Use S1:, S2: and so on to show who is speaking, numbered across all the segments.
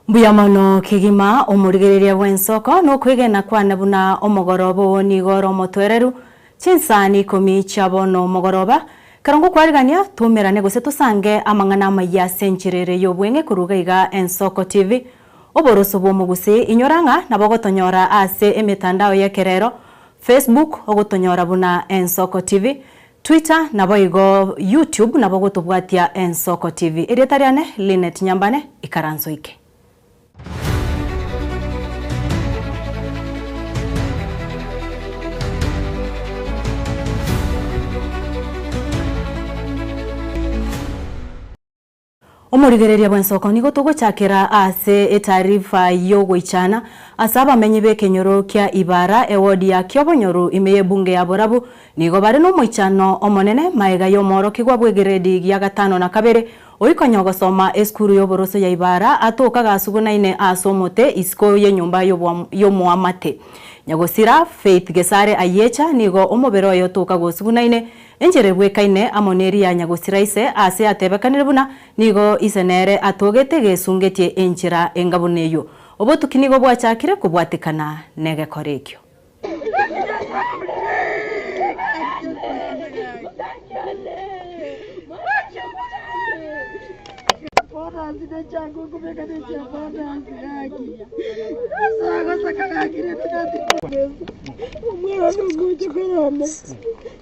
S1: Mbuya mono kegima omorigereria bw'ensoko nokwegena kwane buna omogoroba oo nigo ore omotwereru chinsani ikomi chia bono omogoroba kero ngokwarigania tuumerane gose tosange amang'ana amaya ase enchera ere ya obweng'e koruga iga Ensoko TV. Oboroso bwa omogusii inyora ng'a nabo ogotonyora ase emetandao y'ekerero, Facebook ogotonyora buna Ensoko TV, Twitter naboigo YouTube nabo ogotobwatia Ensoko TV. Erieta riane Linet Nyambane, ikaranso ike. Omorigereria bw'ensoko nigo togochakera ase etaarifa y'ogoichana ase abamenyi b'ekenyoro kia Ibara, ewodi ya Kiobonyoru ime y'ebunge ya Borabu nigo bare nomoichano omonene maega y'omoorokigwa bw'egeredi gia gatano na kabere oikonya ogosoma esukuru y'oboroso ya Ibara atoka gasugunaine ase omote isiko y'enyomba y'omoamate Nyagosira Faith Gesare Ayiecha nigo omobere oye otoka gosugunaine Enchera ebwekaine amo neria ya nyagosira ise, aase atebekanire buna nigo ise nere atogete gesungetie enchera enga buna eyio. Obotuki nigo bwachakire kobwatekana negekora ekio.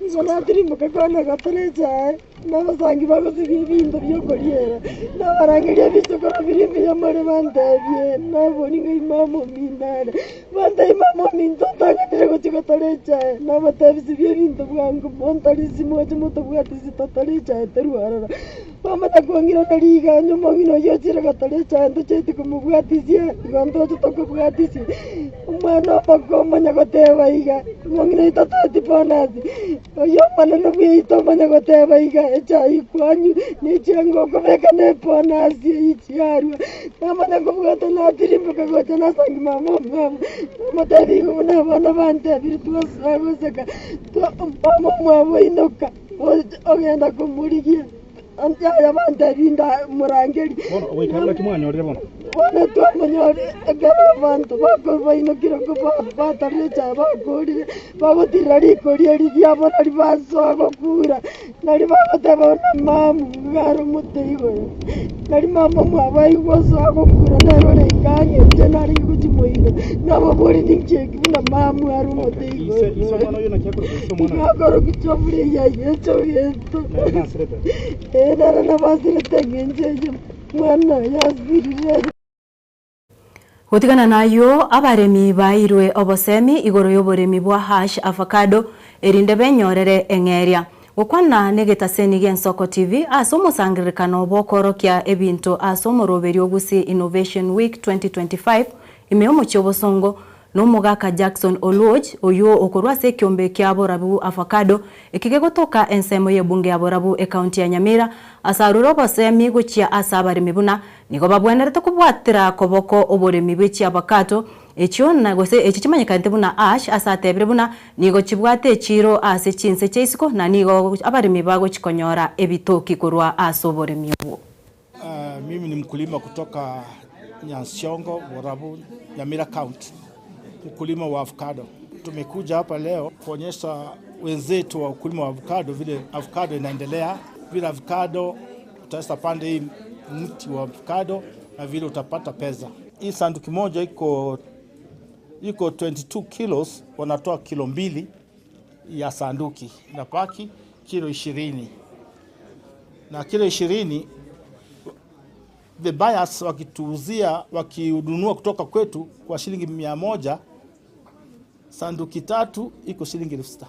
S2: Igo natirimboka kwana gatore echae, na abasangi bagosibia ebinto bi'okoriera, nabarangeria ebisokoro biria mbuya more bantebie, nabori ng'a imama ominto are, bantebie mama ominto otang'anire gochia gotora echae, nabatebia sibia ebinto bwango montorisi moche motobwatisi totore echae torwe ororo. Bamanya kong'irana riganya omong'ina oyio ochire gotora echae ntochieti komobwatisia, igo ntoche tokobwatisia. Omwana omoke omanya goteba iga, omong'ina oito toeti bonus, oyio omonene bwaito omanye goteba iga, echae ikwanywa na echianga okobeka na ebonus eyio chiarwa. Namanya kobwata natirimboka gocha nasangi mama omwabo, namotebia igo buna abana bantebirie twasoa goseka, mama omwabo oinoka. Ogenda komorigia, yaya bantebi ndamorangeri.
S3: Bono goika naki mwanyorire bono?
S2: Bono twamonyorire ekero abanto bainokire batarire echae bakorire, bagotirera rikori eri riabo nari basoa gokura, nari bagoteba buna mamu iga are omote igoro, nari mama omwabo aigwe osoa gokura nere ore inka ang'e inche narenge gochia moino, nababori ninki eki buna mamu are omote
S3: Ise
S2: igoro.
S3: ise omwana oyio naki akorokwa ise omwana
S2: Iga
S3: oyo?
S2: akorokwa Choburi eyaiga echogeto.
S3: Nere nasirete?
S2: Ee, nere nabo asirete eng'encho eye mwana oye asirire.
S1: Gotigana nayio, abaremi baeirwe obosemi igoro y'oboremi bwa hash avocado erinde benyorere eng'eria. Gokwana negetaseni gi'Ensoko TV ase omosangererekano bw'okoorokia ebinto ase omoroberio o Gusii Innovation Week 2025 ime y'omochie obosongo nomogaka Jackson Oluoch oyio okorwa ase ekiombe kia Borabu Avocado eki gegotoka ensemo y'ebunge ya Borabu ecounty ya Nyamira ase arure obosemi gochia ase abaremi buna Nigo babwenerete kobwatera koboko oboremi bwe chiavakato echio na gose echio chimanyekanete buna ash ase atebire buna nigo chibwate echiiro ase chinse chia isiko na nigo abaremi bagochikonyora ebitoki korwa ase oboremi obwo.
S4: Mimi ni mkulima kutoka Nyansiongo, Borabu, Nyamira County, mkulima wa avocado. Tumekuja hapa leo kuonyesha wenzetu wa ukulima wa avocado vile avocado inaendelea, vile avocado utaweza panda hii mti wa avocado na vile utapata pesa. Hii sanduku moja iko 22 kilos, wanatoa kilo 2 ya sanduki, inabaki kilo 20 na kilo 20 the buyers wakituuzia, wakinunua kutoka kwetu kwa shilingi 100, sanduki tatu iko shilingi 6,000.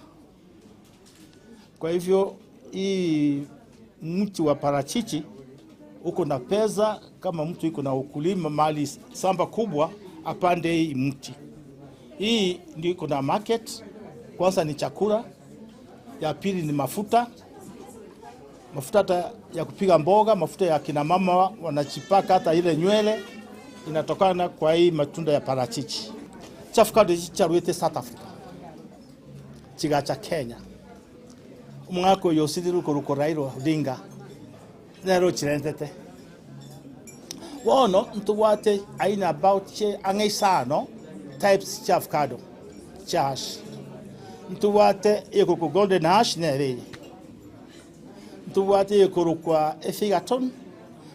S4: Kwa hivyo hii mti wa parachichi uko na pesa. Kama mtu iko na ukulima mali shamba kubwa, apande hii mti. Hii ndio iko na market. Kwanza ni chakula, ya pili ni mafuta, mafuta hata ya kupiga mboga, mafuta ya kina mama wanachipaka, hata ile nywele inatokana kwa hii matunda ya parachichi. Chiavocado ichi charwete South Africa chigacha Kenya omwaka oyo osirire okorokwa Raila Odinga nere ochirentete. Bono ntubwate aina about che ang'e isano types chia avocado chia hass. Ntubwate ekorokwa golden hass nere eye, ntubwate ekorokwa efigaton,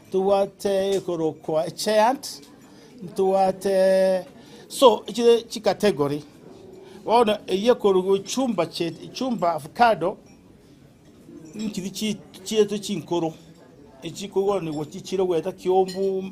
S4: ntubwate ekorokwa egiant, ntubwate so chire chicategory. Bono eye ekorokwa echumba che echumba avocado nkiri chieto chinkoro echikogoraniwa chichire goeta kiombu.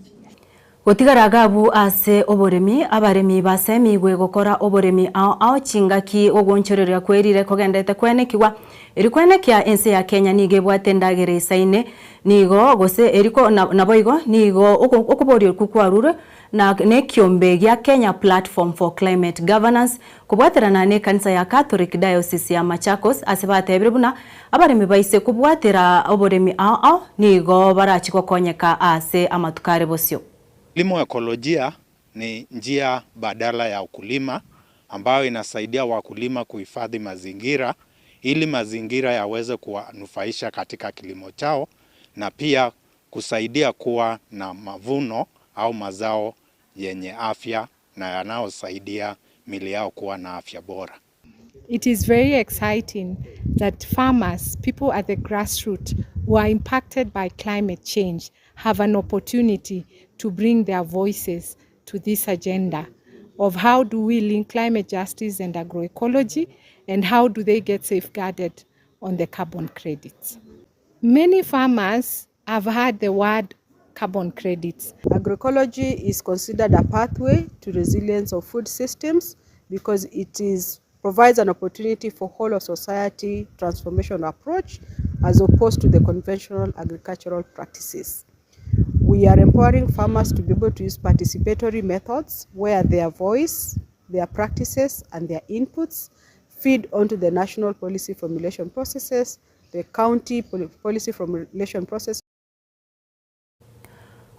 S1: Gotigara gabu ase oboremi, abaremi basemigwe gokora oboremi ao ao chingaki ogonchoreria kwerire kogendete kwenekiwa eri kwenekia ense ya Kenya nigo ebwate endagera isaine nigo gose eriko naboigo nigo okoboria okwo kwarure na nekiombe gia Kenya Platform for Climate Governance kobwaterana na ekanisa ya Catholic Diocese ya Machakos ase batebire buna abaremi baise kobwatera oboremi ao ao nigo barachi gokonyeka ase amatuko are bosio.
S5: Kilimo ekolojia ni njia badala ya ukulima ambayo inasaidia wakulima kuhifadhi mazingira ili mazingira yaweze kuwanufaisha katika kilimo chao na pia kusaidia kuwa na mavuno au mazao yenye afya na yanayosaidia mili yao kuwa na afya bora.
S6: It is very exciting that farmers, people at the grassroots who are impacted by climate change, have an opportunity to bring their voices to this agenda of how do we link climate justice and agroecology and how do they get safeguarded on the carbon credits. Many farmers have heard the word carbon credits.
S7: Agroecology is considered a pathway to resilience of food systems because it provides an opportunity for whole of society transformation approach as opposed to the conventional agricultural practices. We are empowering farmers to be able to use participatory methods where their voice, their practices, and their inputs feed onto the national policy formulation processes, the county policy formulation process.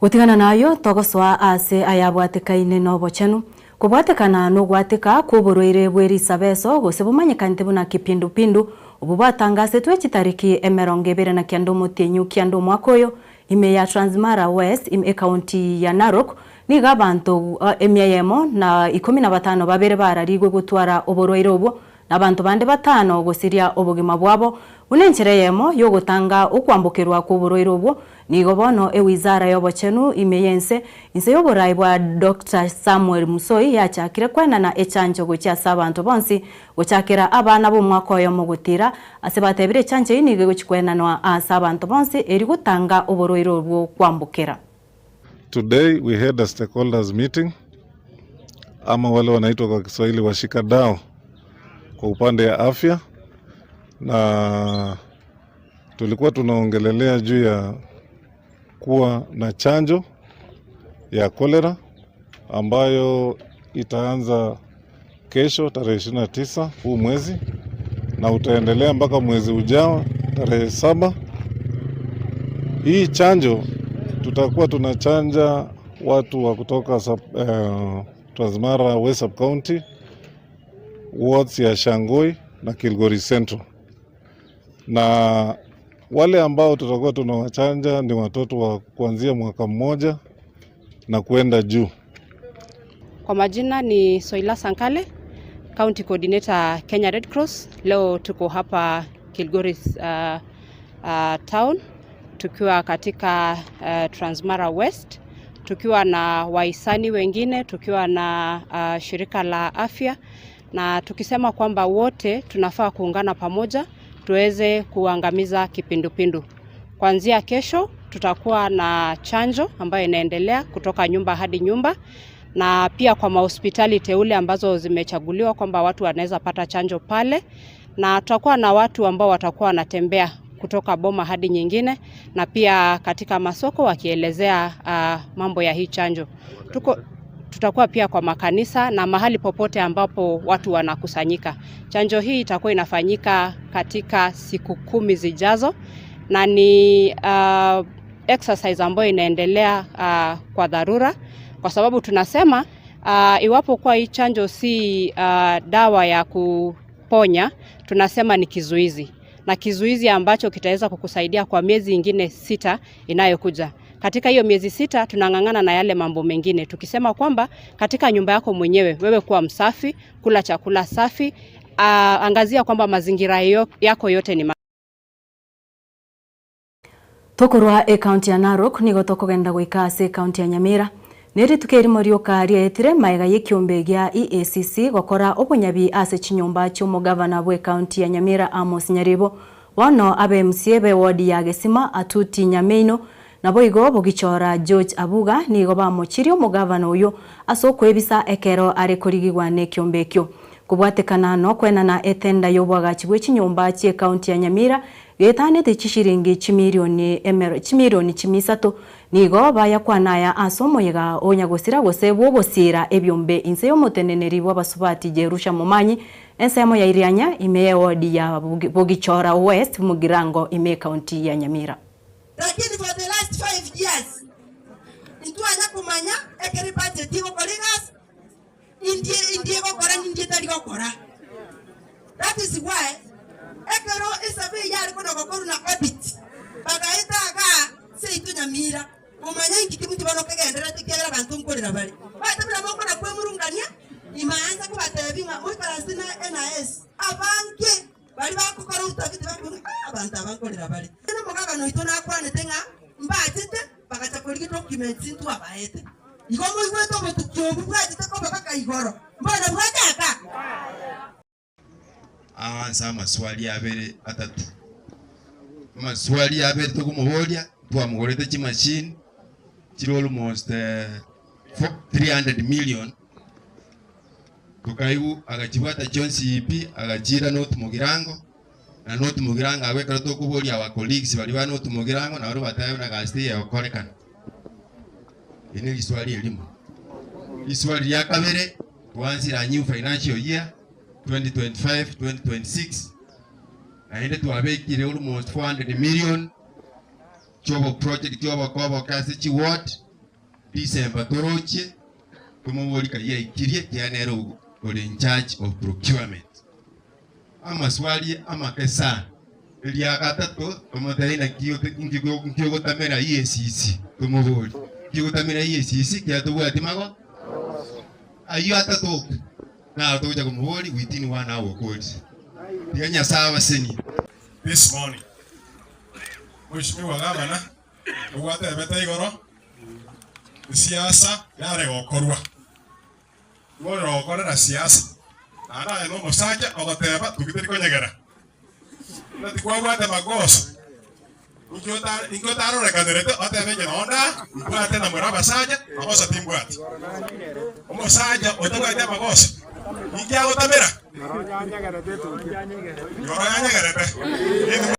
S1: Gotigana nayo togosoa ase ayabwatekaine na obochenu kobwatekana nogwateka koborwaire bwa erisabeso gose bomanyekanete buna kipindupindu obu bwatangasetwe chitariki emerongo ebere na kianda omotienyi kianda omwaka oyo ime ya Transmara West ime ekaunti ya Narok nigo abanto emia yemo na ikumi na batano babere bararigwe gotwara oborwaire obwo na abanto bande batano gosiria obogima bwabo buna enchera eyemo yogotanga okwambokerwa kwa oborwaire obwo nigo bono ewizara y'obochenu ime yense inse y'oborai bwa Dr. Samuel Musoi yachakire kwenana echanjo gochia ase abanto bonsi gochakera abana b'omwaka oyo mogotira ase batebire echanjo eyio nigo egochikwenanwa ase abanto bonsi eri gotanga oborwaire obwo kwambokera.
S8: Today we had a stakeholders meeting, ama wale wanaitwa kwa Kiswahili washikadau kwa upande ya afya, na tulikuwa tunaongelelea juu ya kuwa na chanjo ya kolera ambayo itaanza kesho tarehe 29 huu mwezi na utaendelea mpaka mwezi ujao tarehe 7. Hii chanjo tutakuwa tunachanja watu wa kutoka Transmara West Sub County, wards ya Shangoi na Kilgoris Central, na wale ambao tutakuwa tunawachanja ni watoto wa kuanzia mwaka mmoja na kuenda juu.
S9: Kwa majina ni Soila Sankale, County Coordinator Kenya Red Cross. Leo tuko hapa Kilgoris Town tukiwa katika Transmara West tukiwa na wahisani wengine, tukiwa na shirika la afya na tukisema kwamba wote tunafaa kuungana pamoja tuweze kuangamiza kipindupindu. Kuanzia kesho tutakuwa na chanjo ambayo inaendelea kutoka nyumba hadi nyumba, na pia kwa mahospitali teule ambazo zimechaguliwa kwamba watu wanaweza pata chanjo pale, na tutakuwa na watu ambao watakuwa wanatembea kutoka boma hadi nyingine, na pia katika masoko wakielezea mambo ya hii chanjo. Tutakuwa pia kwa makanisa na mahali popote ambapo watu wanakusanyika. Chanjo hii itakuwa inafanyika katika siku 10 zijazo, na ni exercise ambayo inaendelea kwa dharura, kwa sababu tunasema iwapo kwa hii chanjo si dawa ya kuponya, tunasema ni kizuizi, na kizuizi ambacho kitaweza kukusaidia kwa miezi ingine 6 inayokuja. Katika hiyo miezi 6 tunang'ang'ana na yale mambo mengine, tukisema kwamba katika nyumba yako mwenyewe wewe kuwa msafi, kula chakula safi, angazia kwamba mazingira yako yote ni
S1: Tokorwa ekaunti ya Narok nigo tokogenda goika ase ekaunti ya Nyamira. Nerituko erimo rioka riaetire maega y'ekiombe gia EACC gokora obonyabi ase chinyomba chi'omogavana bwa ekaunti ya Nyamira Amos Nyaribo. Bono abe MCA be ward ya Gesima Atuti Nyameino nabo igo bogichora George Abuga nigo bamochirie omogavana oyo ase okwebisa ekero are korigigwa n'ekiombe ekio. Kubwatekana no kwenana etenda y'obwagachi bwe chinyomba chi'ekaunti ya Nyamira getanete chishiringi chimilioni emero chimilioni chimisato nigo bayakwanaya ase omoyega onyagosira gose bwogosira ebyombe inse y'omoteneneri bw'abasubati Jerusha Momanyi ensemo ya Irianya ime wodi ya Bogichora West Mugirango ime kaunti ya Nyamira.
S10: Lakini for the last 5 years ntwanya kumanya ekeri budget igokora indie indie gokora indie tari gokora. That is why ekero isabe yari kono gokora na audit bagaita aga seitu Nyamira umanya inki kimuti bano kegendera tikegera bantu nkorera bari batabira moko na kwemurungania imaanza kubatebinga muikarasi na NIS abange bari bakukora utafiti bakunga abantu abankorera bari eno mugaga no itona akwanete nga mbachete bagacha documents ntu abaete igo muigweto mutukyobu bwachete ko baka igoro mbona bwachaka
S11: awansa amaswali abere atatu amaswali abere tukumubolia twamugorete chimachine chiri almost 300 million tukaigu agachibwata John CP agachira North Mugirango na North Mugirango agwekara tukubolia our colleagues bali ba North Mugirango na bari batayo na gasti ya okorekana. Ini liswali elimu liswali lya kabere twanzira new financial year 2025 2026 na ende twabekire almost 400 million chobo project chobo kobo kasi chi ward December toroche tumubulika ye ikirie kianero uri in charge of procurement. Amaswali amakesa lya gatatu tumutari kiyo nkiyo EACC tumubuli kiyo tamera EACC kia tubwati mago ayo atatu na tuja kumubuli within 1 hour kodi diganya sawa seni.
S12: This morning Mheshimiwa Gavana ugwate beta igoro siasa yare gokorwa ngoro gokorera siasa ara no musaja ogoteba tugiteri konyegera na tikwagwate magoso inkio rekanerete otebe nonda mbwate na mwera basaja magoso timbwate omusaja otagwate magoso ingia gotamera yoro yanyegerete.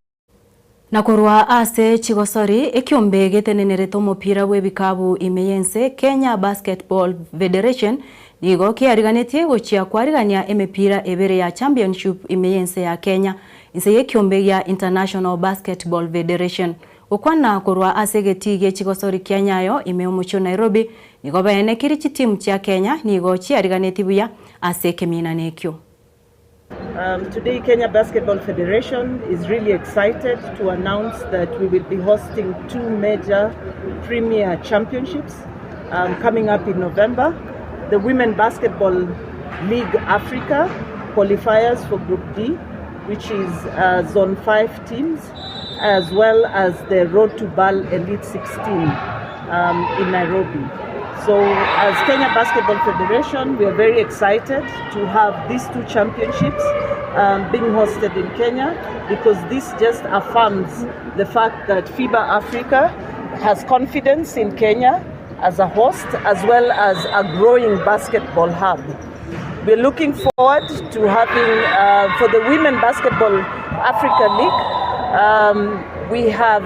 S1: Na korwa ase chigosori ekiombe getenenerete omopira bw'ebikabu imeyense Kenya Basketball Federation nigo kiariganetie gochia kwarigania emipira ebere ya championship imeyense ya Kenya inse yekiombe ya International Basketball Federation gokwana korwa ase getige chigosori kia Nyayo ime omochio Nairobi nigo baenekiri chitimu chia Kenya nigo chiariganetie buya ase kemina nekio.
S13: Today, Kenya Basketball Federation is really excited to announce that we will be hosting two major premier championships coming up in November. The Women Basketball League Africa qualifiers for Group D, which is Zone 5 teams, as well as the Road to BAL Elite 16 in Nairobi. So as Kenya Basketball Federation, we are very excited to have these two championships being hosted in Kenya, because this just affirms the fact that FIBA Africa has confidence in Kenya as a host, as well as a growing basketball hub. We're looking forward to having, for the Women Basketball Africa League, we have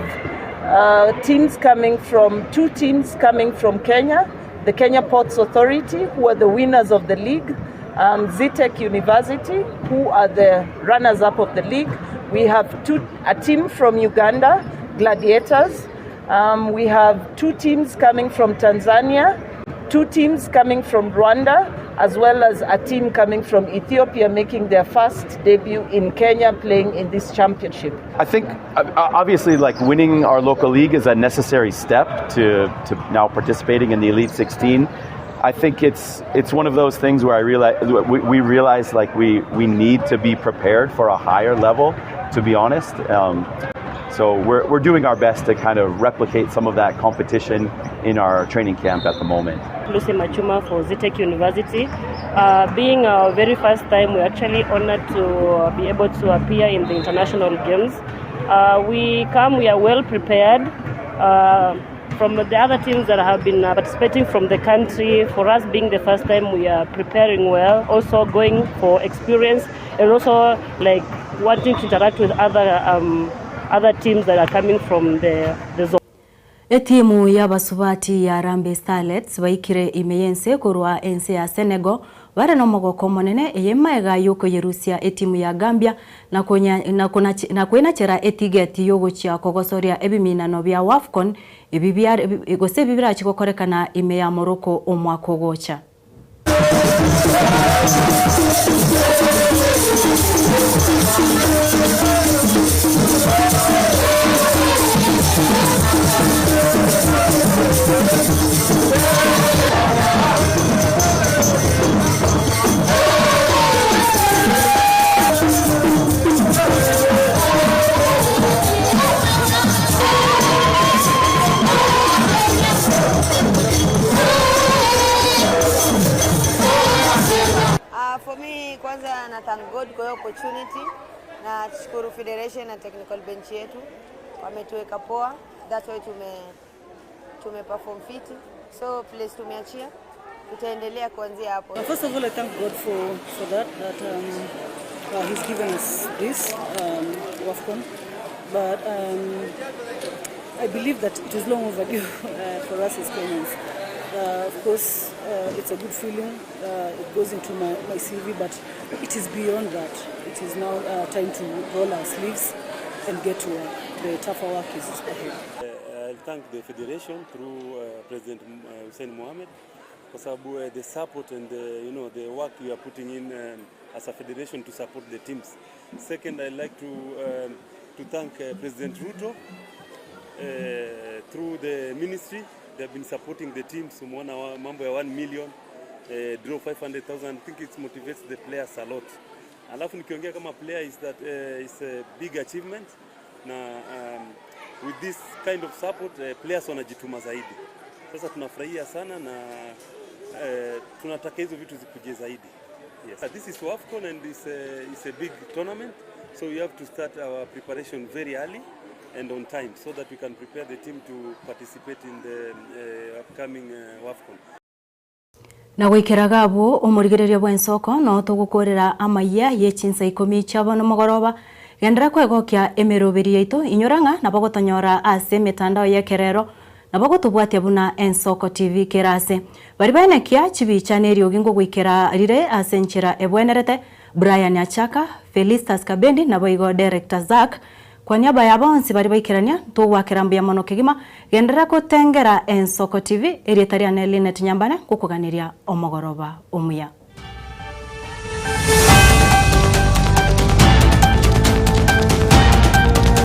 S13: teams coming from, two teams coming from Kenya, the Kenya Ports Authority, who are the winners of the league, Zetech University, who are the runners-up of the league. We have a team from Uganda, Gladiators. We have two teams coming from Tanzania, two teams coming from Rwanda, as well as a team coming from Ethiopia making their first debut in Kenya playing in this championship.
S14: I think obviously, like, winning our local league is a necessary step to now participating in the Elite 16. I think it's one of those things where I realize we realize, like, we need to be prepared for a higher level, to be honest. So we're doing our best to kind of replicate some of that competition in our training camp at the moment.
S15: Lucy Machuma for Zetech University. Being our very first time, we're actually honored to be able to appear in the international games. We are well prepared. From the other teams that have been participating from the country, for us being the first time, we are preparing well, also going for experience and also, like, wanting to interact with other teams that are coming from the zone.
S1: Etimu y'abasubati ya Harambee Starlets baikire ime yense korwa ense ya Senegal bare nomogoko monene eyemaega yokoyerusia etimu ya Gambia na kwenachera etigeti yogochia kogosoria ebiminano bya WAFCON ebi gose bibirachi gokorekana ime ya Morocco omwaka ogocha.
S16: For me, kwanza na thank God kwa hiyo opportunity na tushukuru federation na technical bench yetu, wametuweka poa, that's why tume perform fit, so place tumeachia tutaendelea kuanzia hapo.
S17: First of all, I thank God for that He's given us this WAFCON. But I believe that it is long overdue for us as Kenyans. Of course, it's a good feeling. It goes into my CV, but it is beyond that. It is now time to roll our sleeves and get to work. The tougher work is ahead.
S18: I'll thank the federation through President Hussein Mohamed kwa sababu the support and the work you are putting in as a federation to support the teams. Second, I'd like to thank President Ruto through the ministry. They have been supporting the teams. Umeona mambo ya 1 million, draw 500,000. I think it motivates the players a lot. Alafu nikiongea kama player is that it's a big achievement na with this kind of support, players wanajituma zaidi. Sasa tunafurahia sana na tunataka hizo vitu zikuje zaidi. Yes. This is WAFCON and it's a big tournament, so we have to start our preparation very early and on time so that we can prepare the team to participate in the upcoming WAFCON.
S1: Na gwikiraga abo omorigereria bwa ensoko no tugukorera amaiya ye chinsa 10 chia bono mogoroba. Gendera kwegokia emeroberi yaito inyorang'a nabo gotonyora ase emitandao ya ekerero nabo gotobwatia buna Ensoko TV kerase bari baenekia chibicha neriogi ngogwikera rire ase enchera ebwenerete. Brian Achaka, Felistas Kabendi nabo igo Director Zack, kwa niaba ya bonsi bari baikerania tugwakera mbuya mono kegima. Gendera gotengera Ensoko TV. Erieta ria Linet Nyambane, gukuganiria omogoroba omuya.